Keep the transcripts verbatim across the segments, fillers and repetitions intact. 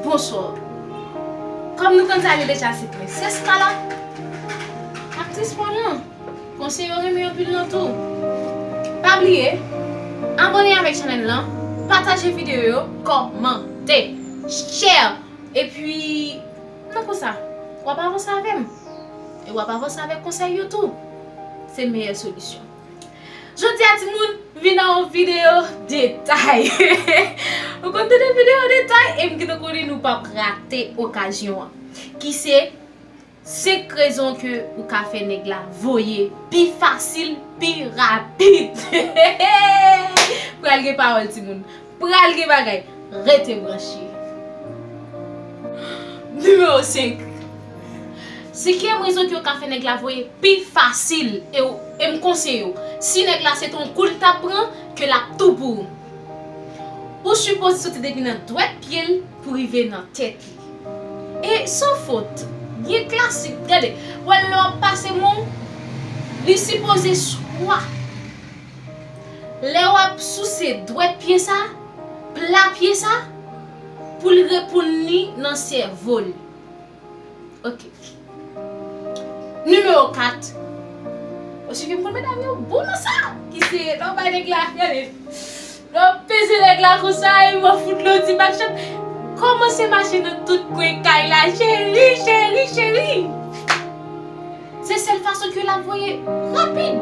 Bonswa. Kòm nou konn sa li deja, se Prensès Kala, aktris pòno. Konseye yo renmen anpil nan tou. Pa bliye, abòne avèk chanèl lan, pataje videyo yo, kòmante, share. Epi, nan konsa, w ap avanse avè m. E w ap avanse avèk konsèy yo tou. Se meyè solisyon. Jodi a, timoun, vin nan yon videyo detay. Ou konn tande videyo detay, e m gentan konnen nou p ap rate okazyon an. Ki se senk rezon ke ou ka fè nèg la voye pi fasil, pi rapid. Pral gen pawòl, timoun. Pral gen bagay. Rete branche. Nimewo senk. Senkyèm rezon ke w ka fè nèg la voye pi fasil, e w, e m konseye w, si nèg la se te yon kou l t ap pran, ke l ap tou pou ou. Ou sipoze soti depi nan dwèt pye l pou rive nan tèt li. E san fot, gen klasik, gade, w wè lè w ap pase men w, li sipoze swa lè w ap souse dwèt pye sa, pla pye sa, pou l reponn li nan sèvo l. Ok. Nimewo kat. Paske m konn medam yo bon nan sa. Ki se, lè w bay nèg la, gade. Lè w peze nèg la konsa, e w fout lo ti bakchat. Kòmanse mache nan tout kwen kay la, cheri, cheri, cheri. Se sèl fason ke l ap voye rapid.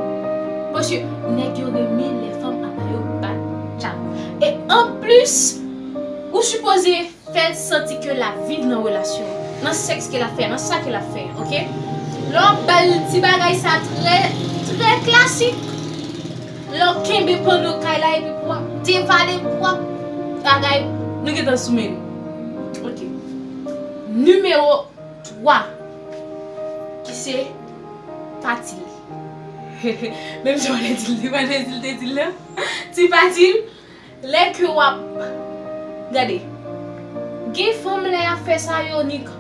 Paske nèg yo renmen lè fanm ap ba yo bat tchap. E anplis, ou sipoze fè l santi ke l ap viv nan relasyon an, nan sèks ke l ap fè, nan sa ke l ap fè, ok? Lè w ap ba l ti bagay sa trè, trè klasik, lè w kenbe panno kay la epi pou w ap devale, pou w ap bagay, nou gentan sou men nou. Ok. Nimewo twa, ki se pati l. Menm jan w te di l, li pa te di l, te di l la. Ti pati l, lè ke w ap, gade, gen fanm lè y ap fè sa yo nik,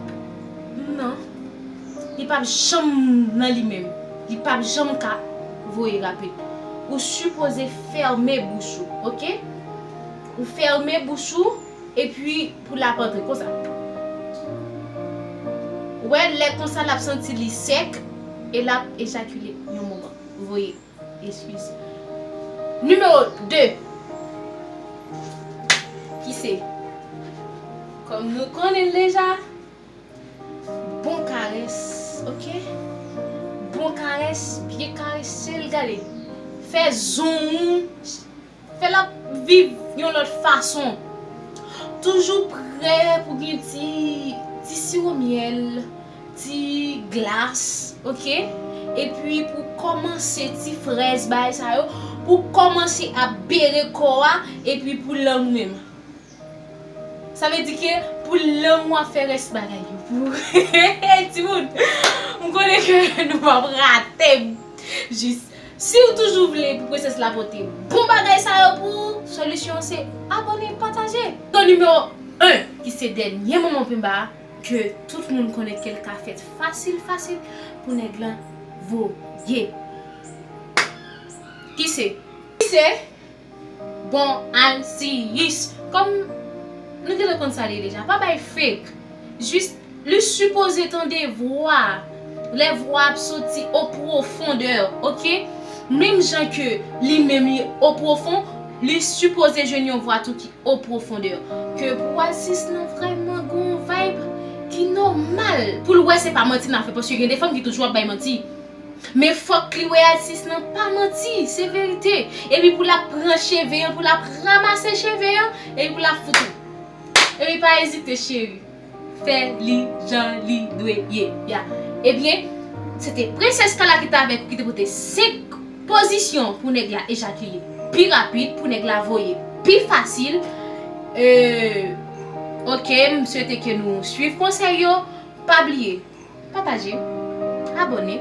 non, li p ap janm nan li menm, li p ap janm ka voye rapid. Ou sipoze fèmen bouch ou, ok? Ou fèmen bouch ou, epi pou l ap antre konsa. Ou wè, lè konsa, l ap santi li sèk e l ap ejakile yon moman. Voye. Eskiz. Nimewo de. Ki se, kòm nou konnen l deja, bon karès, ok? Bon karès, byen karese l, gade. Fè zong ou, fè l ap viv yon lòt fason. Toujou prè pou gen ti, ti siwo myèl, ti glas, ok? Epi pou kòmanse ti frèz, bagay sa yo, pou kòmanse ap bere kò a, epi pou lang ou menm. Sa vle di ke pou lang ou ap fè rès bagay yo. Pou timoun, m konnen ke nou p ap rate m. Jis, si w toujou vle pou prensès la pote bon bagay sa yo pou ou, solisyon an se abòne, pataje. Ton nimewo en, ki se dènye moman penba a, ke tout moun konnen ke l ka fèt fasil, fasil pou nèg lan voye. Ki se? Ki se? Bon, al siyis. Kòm nou gentan konn sa li deja, pa bay fake. Jis, li sipoze tande vwa. Lè vwa ap soti o pwofondè, ok? Menm jan ke li menm li o pwofon, li sipoze jwenn yon vwa tou ki o pwofondè. Ke pou atis lan vrèman gon vibe ki nòmal. Pou l wè se pa manti n ap fè, paske gen de fanm ki toujou ap bay manti. Men fòk li wè atis lan pa manti, se verite. Epi pou l ap pran cheve an, pou l ap ranmase cheve an, epi pou l ap fout ou. Epi pa ezite, cheri. Fè li jan li dwe ye. Ya. Ebyen, se te Prensès Kala ki te avèk ou, ki te pote senk pozisyon pou nèg la ejakile pi rapid, pou nèg la voye pi fasil. E, ok, m swete ke nou swiv konsèy yo. Pa bliye, pataje, abòne,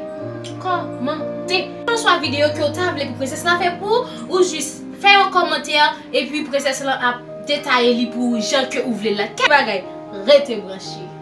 kòmante. Kèlkanswa videyo ke w ta vle pou prensès la fè pou ou, ou jis fè yon kòmantè, epi prensès lan ap detaye li pou ou jan ke ou vle l la. Kèk bagay, rete branche.